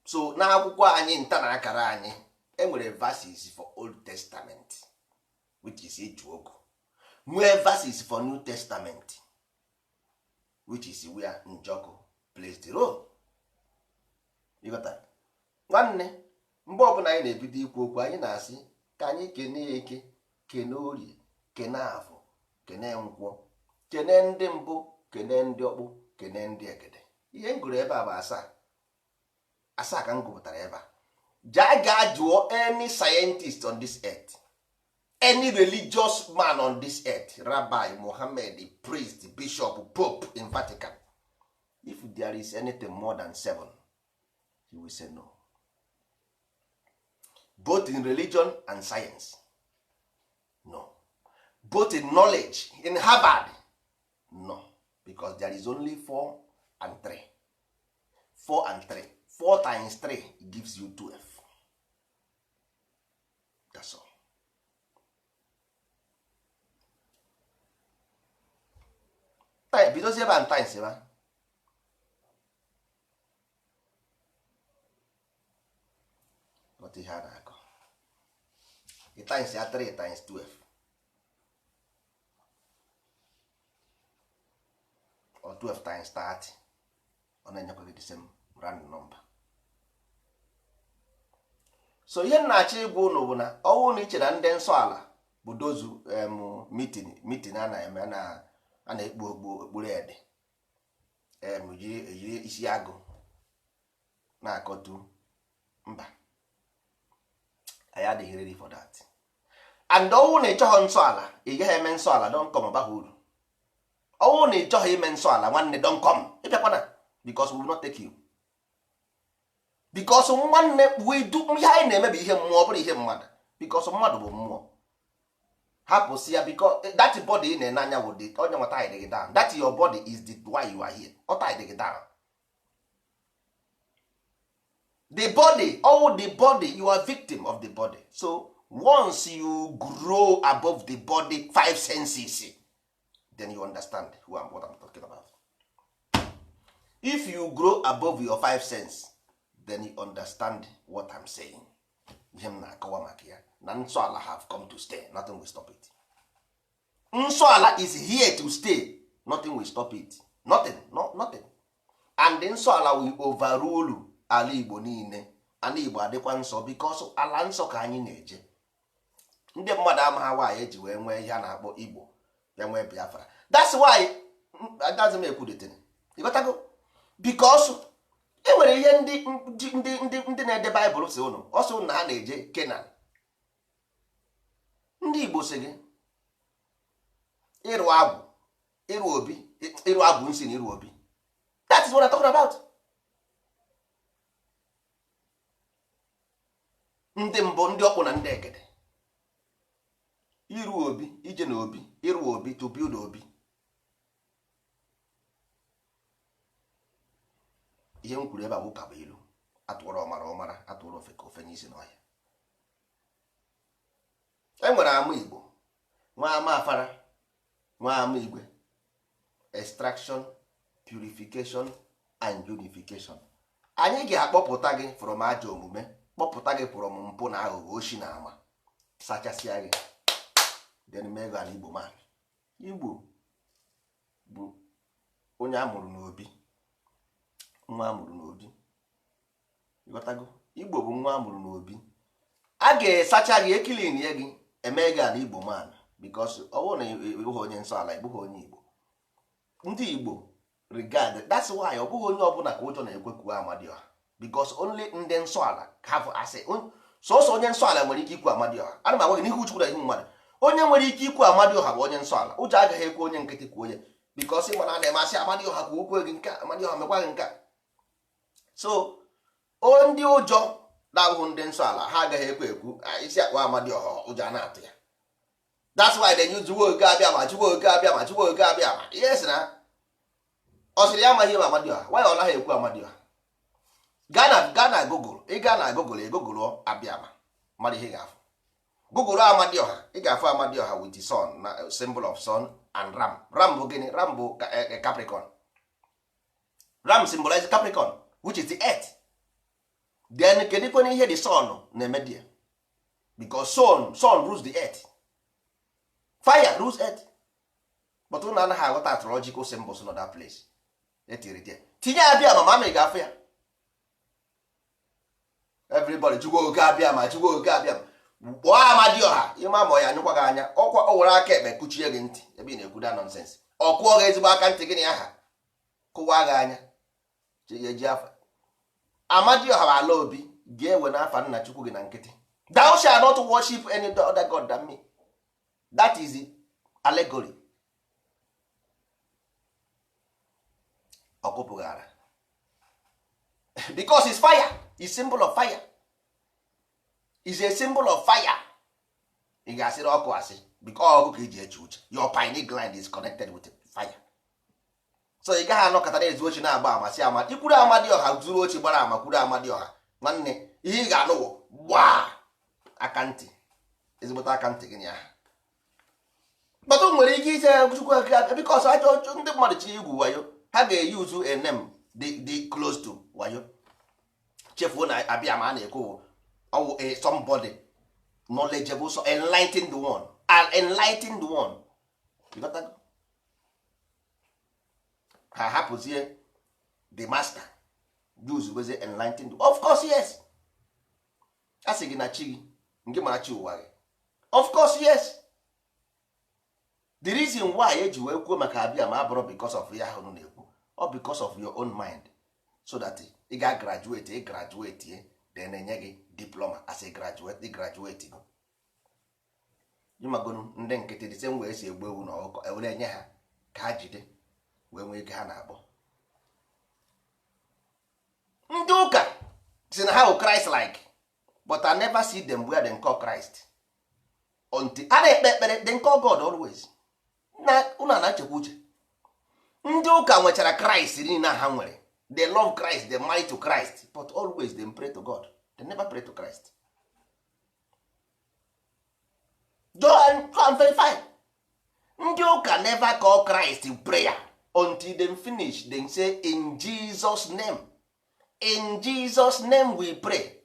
So n'akwụkwọ anyị nta na akara anyị enwere verses for Old Testament which is iji ogu, nwee verses for New Testament which is where Njoku plays the role. Ịghọtara? Nwanne, mgbe ọbụla anyị na-ebido ikwu okwu, anyị na-asị ka anyị kene eke, kene orie, kene afọ, kene nkwọ, kene ndị mbụ, kene ndị ọkpụ, kene ndị egede. Ihe m gụrụ ebe a bụ asaa, asaa ka m gụpụtara ebe a. Jaa gaa jụọ any scientist on this earth, any religious man on this earth, rabbi, Mohammed, priest, bishop, pope in Vatican, if there is anything more than seven, he will say no. Both in religion and science? No. Both in knowledge in Harvard? No. Because there is only 4 and 3. 4 and 3. 4 times 3 gives you 12. That's all. Bidozie ebe a times ebe a. Ghọta ihe a na-akọ. Times ya 3 times 12 or 12 times 30, ọ na-enyekwa gị the same random number. So ihe m na-achọ ịgwa unu bụ na ọnwụ na iche na ndị nsọ ala bụ dozu meeting a na-eme a na-ekpu okpu okpuru ede, jiri isi agụ na-akọtu mba. Anyị adịghị ready for that. And ọnwụ na ịchọghọ nsọ ala, ị gaghị eme nsọ ala, don come, ọbaghị uru. Ọnwụ na ịchọghọ ime nsọ ala, nwanne, don come, ịbịakwana, because we will not take you. Because nwanne, we do ihe anyị na-eme bụ ihe mmụọ, ọ bụrụ ihe mmadụ, because mmadụ bụ mmụọ. Hapụsị ya, because that body ị na-ene anya wụ the onye nwa tie gị down. That your body is the why you are here. Ọ tie gị down. The body, all the body, you are victim of the body. So once you grow above the body five senses, then you understand who I'm, what I'm talking about. If you grow above your five senses, then you understand what I'm saying. Ihe m na-akọwa maka ya na nsọ ala have come to stay, nothing will stop it. Nsọ ala is here to stay, nothing will stop it. Nothing, no, nothing. And nsọ ala will overrule ala Igbo niile. Ala Igbo adịkwa nsọ because ala nsọ ka anyị na-eje. Ndị mmadụ amaghị nwaanyị eji wee nwee ihe a na-akpọ Igbo bịa nwee Biafra. That's why agaghị m ekwudetere, ịghọtago? Because e nwere ihe ndị ndị ndị ndị na-ede Baịbụl si ụnụ, ọ sị ụnụ na ha na-eje Kenan. Ndị Igbo si gị ịrụ agwụ, ịrụ obi, ịrụ agwụ nsị na ịrụ obi. That is what I'm talking about. Ndị mbụ, ndị ọkpụ na ndị egede, ịrụ obi, ije na obi, ịrụ obi, to build obi. Ihe m kwuru ebe a bụ ụka bụ ilu atụrụ ọmara ọmara, atụrụ ofe ka ofe n'isi n'ọhịa. E nwere ama Igbo, nwa ama afara, nwa ama igwe. Extraction, purification and unification. Anyị ga-akpọpụta gị from ajọ omume, kpọpụta gị from mpụ na aghụghọ, oshi na ama, sachasịa gị, then mee gị ala Igbo. Man, Igbo bụ onye a mụrụ n'obi, nwa a mụrụ n'obi. Ịghọtago? Igbo bụ nwa a mụrụ n'obi. A ga-esacha gị, ekilin ye gị, eme gị ala Igbo man, because ọ bụrụ na ịbụghị onye nsọ ala, ịbụghị onye Igbo. Ndị Igbo regard, that's why ọ bụghị onye ọbụla ka ụjọ na-ekwe kwuo Amadioha, because only ndị nsọ ala have asị. Sọsọ onye nsọ ala nwere ike ikwu Amadioha. Ana m agwa gị n'ihu Chukwu na ihu mmadụ, onye nwere ike ikwu Amadioha bụ onye nsọ ala. Ụjọ agaghị ekwe onye nkịtị kwuo onye, because ị mana a na-emasị Amadioha ka okwu gị nke Amadioha mekwa gị nke. So ndị ụjọ na-abụghị ndị nsọ ala, ha agaghị ekwe ekwu isi akpa Amadioha, ụjọ a na-atụ ya. That's why they use Chukwu Oke Abịa ma, Chukwu Oke Abịa ma, Chukwu Oke Abịa ma. Ihe sị na ọ sịrị ya amaghị ebe Amadioha, why ọ naghị ekwu Amadioha? Gaa na Google, ị gaa na Google, ị Google Abịama, mara ihe ị ga-afụ. Google Amadioha, ị ga-afụ Amadioha with the sun na symbol of sun and ram. Ram bụ gịnị? Ram bụ Capricorn. Ram symbolize Capricorn, which is the earth. Then kedu kwana ihe the sun na-eme there? Because sun rules the earth, fire rules earth. But ụnụ anaghị aghọta astrological symbols nọ that place etiri there. Tinye Abịa ma, ma ị ga-afụ ya. Everybody, Chukwu Oke Abịa ma, Chukwu Oke Abịa ma, kpọọ Amadioha, ịma ma ọ ya anyụkwa gị anya. Ọkwa o were aka ekpe kuchie gị ntị ebe ị na-ekwu da nonsense. Ọ kụọ gị ezigbo aka ntị gị na aha kụwa gị anya eji afa Amadioha bụ ala obi ga-ewe n'afa nna Chukwu gị na nkịtị. Thou shall not worship any other god than me. That is the allegory. Ọkụpụghara because it's fire, is symbol of fire. Is a symbol of fire. Ị ga-asịrị ọkụ asị because ọkụ ka iji eche uche. Your pineal gland is connected with fire. So ị gaghị anọkọta na-ezu ochi na-agba ama si ama ikwuru Amadioha zuru ochi gbara ama kwuru Amadioha. Nwanne, ihe ị ga-anụ wụ gbaa aka ntị, ezigbote aka ntị gị ya. But o nwere ike ise Chukwu because ajọ ndị mmadụ chi igwu wayo, ha ga-eyuzu a name dị close to wayo. Chefuo na abịa ma a na-ekwu ọwụ a somebody knowledgeable, so enlightened one, an enlightened one. You got that? Ha hapụzie the master, use wezie enlightened. Of course yes, a sị gị na chi gị nke mara chi ụwa gị. Of course yes, the reason why eji wee kwuo maka abịa ma abụrụ because of ya ahụ na-ekwu, ọ because of your own mind, so that ị ga graduate, ị graduate, then enye gị diploma as a graduate. Ị graduate go ịmagonu ndị nkịtị the same way esi egbu ewu na ọkụkọ ewere enye ha ka ha jide wee nwee ike ha na-akpọ. Ndị ụka si na ha bụ Christ like, but I never see them where they call Christ until a na-ekpe ekpere. They call God always. Na unu na-echekwa uche, ndị ụka nwechara Christ niile ha nwere. They love Christ, they marry to Christ, but always they pray to God, they never pray to Christ. Go and verify. Ndị ụka never call Christ prayer until them finish, they say, "In Jesus name, in Jesus name we pray."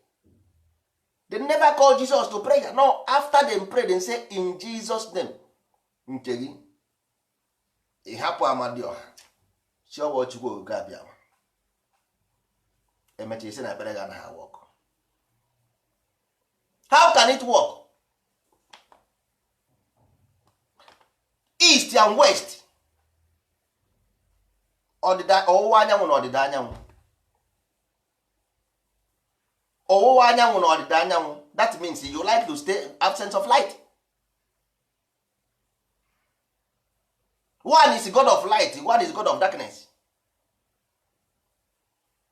They never call Jesus to prayer. No, after them pray, they say, "In Jesus name." Nke gị, ị hapụ Amadioha, chiọwa Chukwu Okike abịa, emecha isi na ekpere gị anaghị work. How can it work? East and west, ọdịda ọwụwa anyanwụ na ọdịda anyanwụ, ọwụwa anyanwụ na ọdịda anyanwụ. That means you like to stay absence of light. One is God of light, one is God of darkness.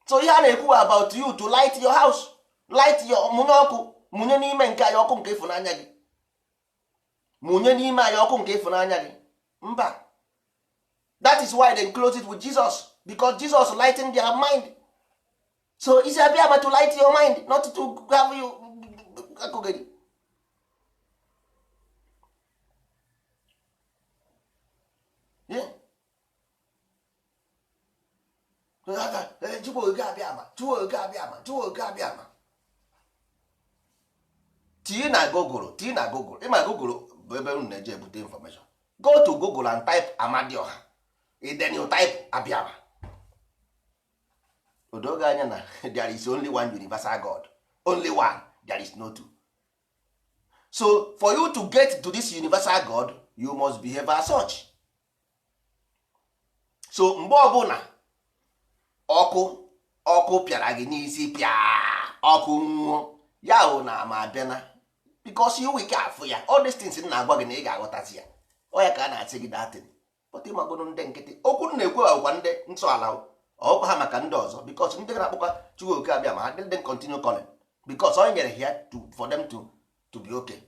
So ihe a na-ekwu about you to light your house, light your, mụnye ọkụ, mụnye n'ime nke anyị ọkụ nke ịfụnanya gị, mụnye n'ime anyị ọkụ nke ịfụnanya gị. Mba, that is why they close it with Jesus, because Jesus lighten their mind. So isi abịa ma to light your mind, not to have you akụgịrị. Yeah. Chukwu Okike abịa ma, Chukwu Okike abịa ma, Chukwu Okike abịa ma. Tinye na Google, tinye na Google. Ịma Google bụ ebe unu na-eje ebute information. Go to Google and type Amadioha, then you type Abịama. Odoge anya na there is only one universal God, only one, there is no two. So for you to get to this universal God, you must behave as such. So mgbe ọbụla ọkụ pịara gị n'isi, pịa ọkụ nwụọ ya hụ na ama abịana, because you wike afụ ya. All these things na-agwa gị na ị ga-aghọtazi ya, ọ ya ka a na-asị gị datin. But ịmagoro ndị nkịtị, okwu m na-ekwu agwa ndị nsọ ala ọkwa ha maka ndị ọzọ, because ndị na-akpọkwa Chukwu Okike abịa ma ha didn't continue calling because onye nyere ya to for them to be okay.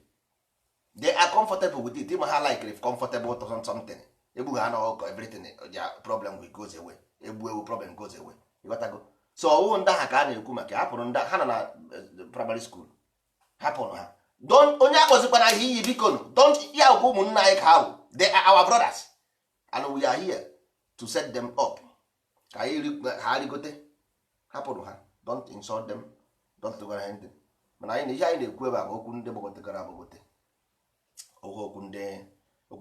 They are comfortable with it. Ịma ha like if comfortable to something, egbu ha na ọkọ, everything, their problem will goes away. Egbu ewu, problem goes away. Ịghọtago? So ọwụwụ ndị ahụ ka a na-ekwu maka hapụrụ ndị ha nọ na primary school, hapụrụ ha. Don't, onye akpọzikwana ha iyi, biko. Don't ya bụ ụmụnna anyị ka ha bụ. They are our brothers and we are here to set them up ka anyị ha rigote. Hapụrụ ha, don't insult them, don't do anything. Mana anyị na ihe anyị na-ekwu ebe a bụ okwu ndị gbagotegara agbagote, okwu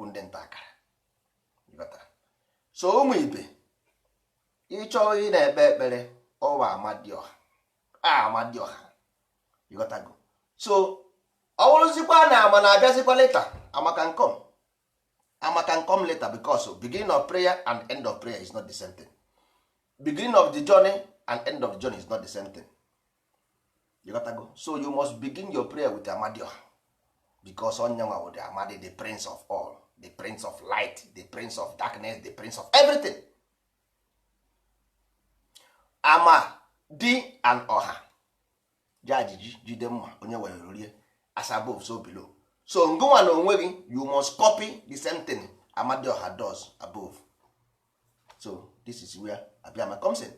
ndị nta akara. Ịghọtara? So ụmụ ibe, ịchọọ ị na-ekpe ekpere, ọwa Amadioha, Amadioha. Ịghọtago? So ọ bụrụzikwa na ama na-abịazikwa later, ama can come, ama can come later, because beginning of prayer and end of prayer is not the same thing. Beginning of the journey and end of the journey is not the same thing. Ịghọtago? So you must begin your prayer with Amadioha, because onye nwa the Amadi, the prince of all, the prince of light, the prince of darkness, the prince of everything. Ama di and ọha Ji ajiji jide mma, onye were rie. As above, so below. So ngụnwa na onwe gị, you must copy the same thing Amadioha does above. So this is where Abiama comes in.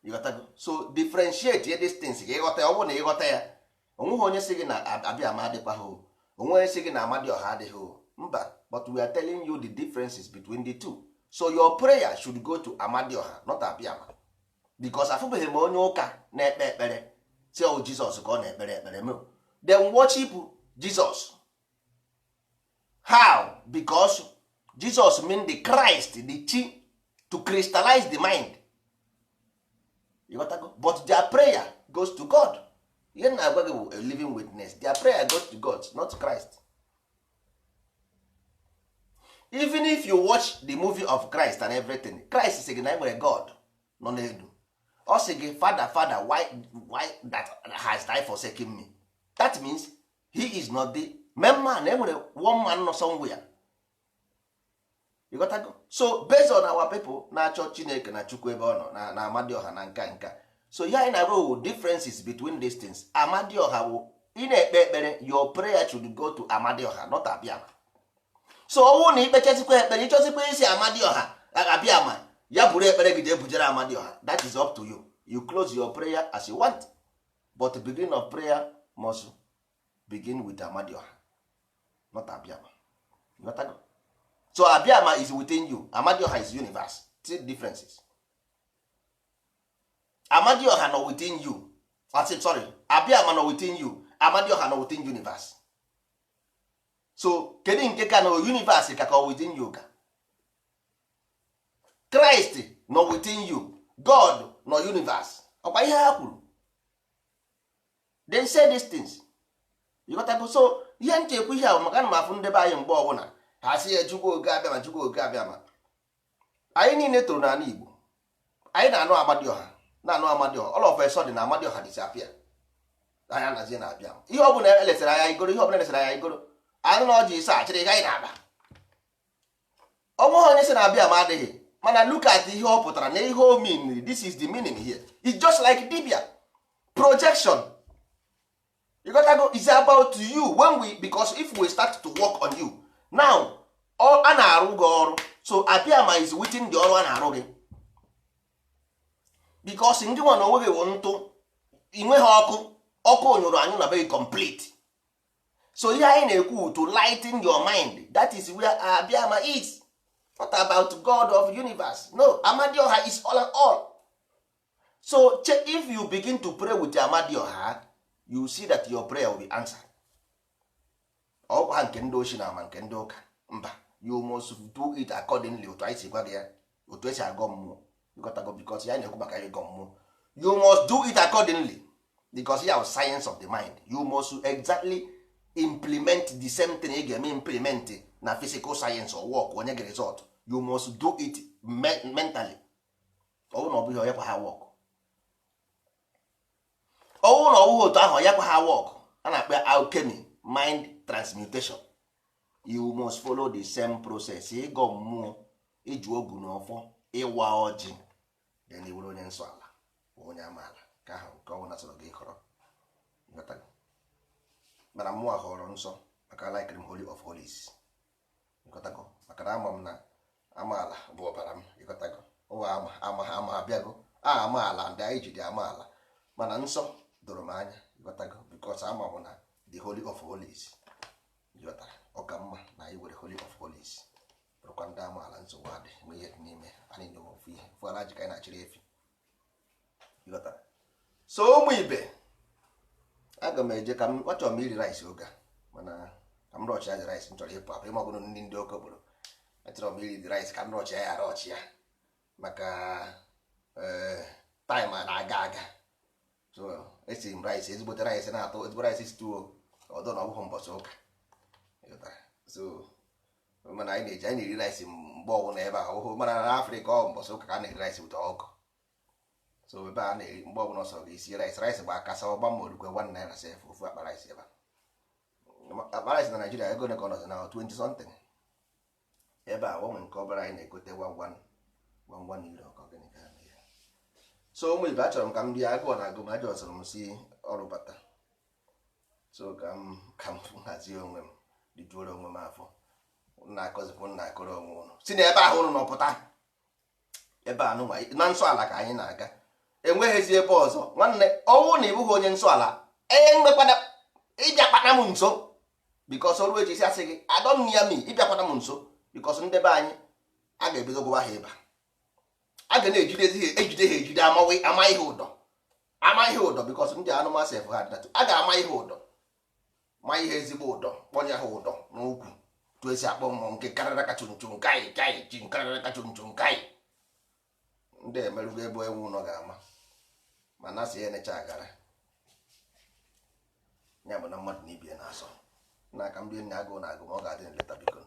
You got to go. So differentiate these things ka ịghọta ya. Ọ bụrụ na ịghọta ya, onweghị onye sị gị na Abiama adịkwa ha, onwe onye sị gị na Amadioha adịghị o, mba. But we are telling you the differences between the two. So your prayer should go to Amadioha, not Abiama, because afụbeghị m onye ụka na-ekpe ekpere si ọ Jizọs ka ọ na-ekpere ekpere. No, then worship Jesus how? Because Jesus mean the Christ, the chi, to crystallize the mind. You got to go. But their prayer goes to God. Ihe m na-agwa gị bụ a living witness. Their prayer goes to God, not Christ. Even if you watch the movie of Christ and everything, Christ sị gị na enwere God nọ n'elu. Ọ sị gị, "Father, Father, why that has thy forsaken me?" That means he is not the main man. Enwere one man nọ somewhere. You got to go. So based on our people na-achọ Chineke na Chukwu ebe ọ nọ na Amadioha na nka nka. So ihe anyị na-agwa bụ differences between these things. Amadioha bụ ị na-ekpe ekpere, your prayer should go to Amadioha, not Abiama. So ọnwụ na ikpechazikwa ekpere, ịchọzikwa isi Amadioha Abiama ya bụrụ ekpere gị jee bujere Amadioha, that is up to you. You close your prayer as you want, but the beginning of prayer must begin with Amadioha, not Abiama. You got to go. So Abiama is within you, Amadioha is universe. See the differences. Amadioha nọ within you. I said, sorry, Abiama nọ within you, Amadioha nọ within universe. So kedu nke ka na universe ka ọ within you? Ka Christ nọ within you, God nọ universe. Ọkwa ihe ha kwuru, they say these things. You got to go. So ihe nchekwa ihe ahụ, maka na m afụ ndebe anyị mgbe ọbụla ha sị ya Chukwu oge abịa ma Chukwu oge abịa ma anyị niile toro n'ala Igbo, anyị na-anụ Amadioha, na-anụ Amadioha. All of a sudden Amadioha disappear, anyị anazie na-abịa. Ihe ọbụla elesara anya igoro, ihe ọbụla elesara anya igoro, anụ na ọjị ise achịrị anyị na-aba. Ọnweghị onye sị na-abịa ma adịghị, mana look at ihe ọ pụtara na ihe o mean. This is the meaning here. It's just like dibia projection. You got to go. It's about you when we, because if we start to work on you now, ọ a na-arụ gị ọrụ. So Abiama is within the ọrụ a na-arụ gị, because ndị nwa na onwe gị wụ ntụ, inweghị ọkụ, ọkụ nyụrụ anyụ na be gị complete. So ihe anyị na-ekwu, to lighten your mind, that is where Abiama is. Not about God of universe, no. Amadioha is all and all. So check, if you begin to pray with Amadioha, you see that your prayer will be answered. Ọkwa ha nke ndị ochi na ama nke ndị ụka, mba. You must do it accordingly otu anyị si gwa gị ya, otu esi agọ mmụọ. Ịghọtago? Because ya na-ekwu maka ịgọ mmụọ, you must do it accordingly, because ya science of the mind. You must exactly implement the same thing ị ga-eme implement na physical science or work onye gị result. You must do it mentally. Ọwụ na ọ bụghị, onye kwa ha work. Ọwụ na ọwụghị otu ahụ, onye kwa ha work. A na-akpọ alchemy, mind transmutation. You must follow the same process. Ịgọ mmụọ, iji ogu na ọfọ, ịwa ọjị, then iwere onye nsọ ala, onye amaala ka ahụ nke ọnwụ nasọrọ gị họrọ. Mana mmụọ họrọ nsọ, maka like m holy of holies. Ịghọtago? Maka na ama m na amaala bụ ọbara m. Ịghọtago? Ụwa ama ama ama abịago a amaala ndị anyị jiri amaala, mana nsọ doro m anya. Ịghọtago? Because ama m na the holy of holies, ịghọtara, ọ ka mma na anyị were holy of holies bụrụkwa ndị amaala. Nsogbu adị nwe ihe dị n'ime anyị na ofu ihe fụara ji ka anyị na-achịrị efi. Ịghọtara? So ụmụ ibe, aga m eje ka m achọrọ m iri rice oge a, mana ka m rọchị ya rice. M chọrọ ịpụ apụ ịmagụrụ ndị ndị oke obodo. Achọrọ m iri rice ka m rọchị ya, rọchị ya, maka time a na-aga aga. So esiri m rice, ezigbote rice na-atọ, ezigbo rice stew. Ọdọ na ọ bụghị mbọchị ụka. Ịghọtara? So mana anyị na-eji, anyị na-eri rice mgbe ọbụla ebe a ọhụụ, mana na Afrịka ọ mbọchị ụka ka a na-eri rice with ọkụ. So ebe a na-eri mgbe ọbụla ọsọ ga-esi rice, rice bụ akasa ọgba ma orukwe 1 naira sef, ofu akpa rice ebe a. Akpa rice na Naijiria, ego ole ka ọ nọzi na 20 something? Ebe a onwe nke ọbụla anyị na-egote 1 1 1 1 euro, ka gịnị ka a na-ere? So ụmụ ibe, achọrọ m ka m rie. Agụụ na agụ m. Ajọ ọsọrọ m si ọrụ bata, so ka m hazie onwe m, rijuoro onwe m afọ. Na-akọzikwu nna akọrọ onwe ụnụ si na ebe ahụ ụnụ nọ pụta ebe a nụnwa na nsọ ala ka anyị na-aga. Enweghịzi ebe ọzọ. Nwanne, ọnwụ na ịbụghị onye nsọ ala, enwekwana ịbịakwana m nso, because ọrụ eji si asị gị adọm ya mi ịbịakwana m nso, because ndị be anyị a ga-ebido gwụwa ha ịba, a ga na-ejidezi ha, ejide ha, ejide, ama ihe ụdọ, ama ihe ụdọ, because ndị anụmanụ sef ha dịnatụ. A ga-ama ihe ụdọ, ma ihe ezigbo ụdọ, kpọnye ha ụdọ n'ukwu tu esi akpọ mmụọ nke karịrị ka chunchun kai kai chi nkarịrị ka chunchun kai. Ndị emerụgo ebe ewu ụlọ ga-ama mana asị ya enecha agara ya bụ na mmadụ na ibie na-asọ na aka ndị nne agụụ na agụ ma ọ ga-adị nleta. Biko.